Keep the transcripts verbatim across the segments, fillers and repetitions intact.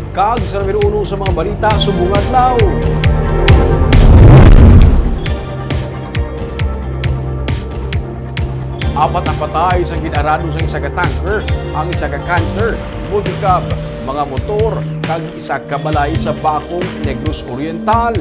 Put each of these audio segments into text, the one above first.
Kag sa numero uno sa mga balita subong adlaw. Apat ang patay sa gin-arado sang isa ka tanker, ang isa ka canter, multicab, mga motor, kag isa ka balay sa Bacong, Negros Oriental.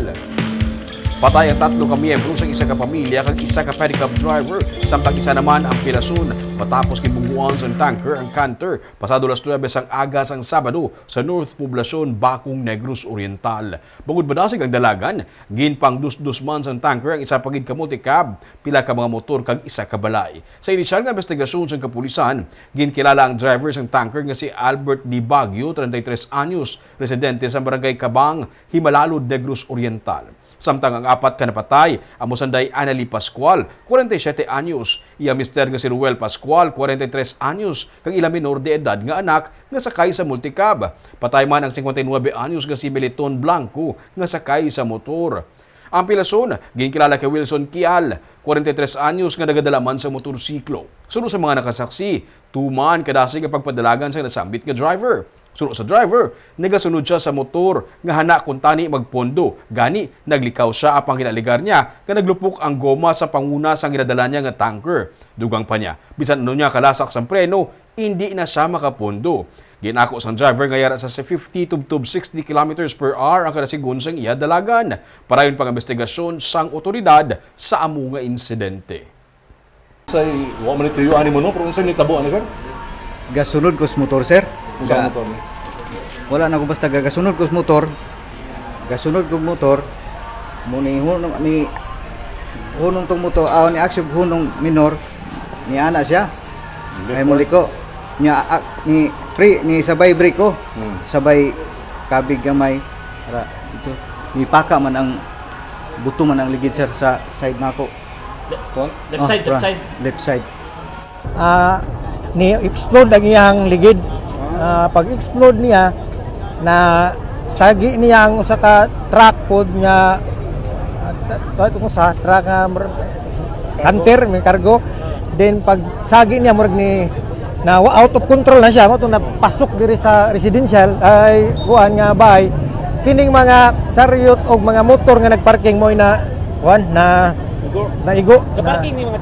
Patay ang tatlo ka miyembro sang isa ka pamilya kag isa ka pedicab driver, samtang isa naman ang pilason matapos gibungguan sang tanker ang canter pasado las nuebe sang aga sang Sabado sa North Poblacion, Bacong, Negros Oriental. Bangod madasig ang dalagan, ginpangdusdos man sang tanker ang isa pa gid ka multicab, pila ka mga motor kag isa ka balay. Sa inisyal nga investigasyon sang kapulisan, ginkilala ang driver sang tanker nga si Albert D. Baguio, treinta y tres anyos, residente sa Barangay Cabang, Himalalod, Negros Oriental. Samtang ang apat ka napatay amo sanday Annalie Pascual, kwarenta y siyete anyos, iya mister nga si Ruel Pascual, kwarenta y tres anyos, kag ila menor de edad nga anak nga sakay sa multicab. Patay man ang singkwenta y nuebe anyos nga si Meliton Blanco nga sakay sa motor. Ang pilason ginkilala kay Wilson Kial, kwarenta y tres anyos, nga nagadala man sa motorsiklo. Suno sa mga nakasaksi, tuman kadasig ang pagpadalagan sa nasambit nga driver. Suno sa driver, nagasunod sia sa motor nga hana kuntani magpondo, gani naglikaw sia apang ginaligar niya nga naglupok ang goma sa panguna sang ginadala niya nga tanker. Dugang pa niya, bisan ano niya kalasak sang preno, indi na sia makapondo. Ginako sang driver nga yara sa fifty tubtob sixty kilometers per hour ang kada segun sang iya dalagan. Padayon pa ang investigasyon sang otoridad sa amo nga insidente. Say, wa man ito yung animo, pero unsay nitabo ani, sir? Gasunod ko sa motor, sir. Unsay Ga- motor ni? Wala na ko basta gagasunod ko sa motor. Gasunod ko motor. Mo ni hunong ni hunong tong motor, ah, ni aksyon hunong minor. Ni ana siya. Ay mo liko. Nya ah, ni pre ni sabay brake ko. Hmm. Sabay kabig gamay. Ara, ito. Ni paka man ang buto man ang ligid, sir, sa side nako. Kon? Left Oh, side, left front. Side. Left side. Ah, ni-explode ang iyang ligid. Ah, pag-explode niya, na sagi niya ang usa ka truck pod nga, ah, ta-, ta-, itong usa, truck nga mer-, canter, may cargo. Then pag sagi niya, murag ni, na wa-, out of control na siya, mo to napasok diri sa residential, ay kuan nga bahay. Kining mga chariot o mga motor nga nagparking mo na, kuan, na, Igo. Naigo. Na, Kaparking ni mga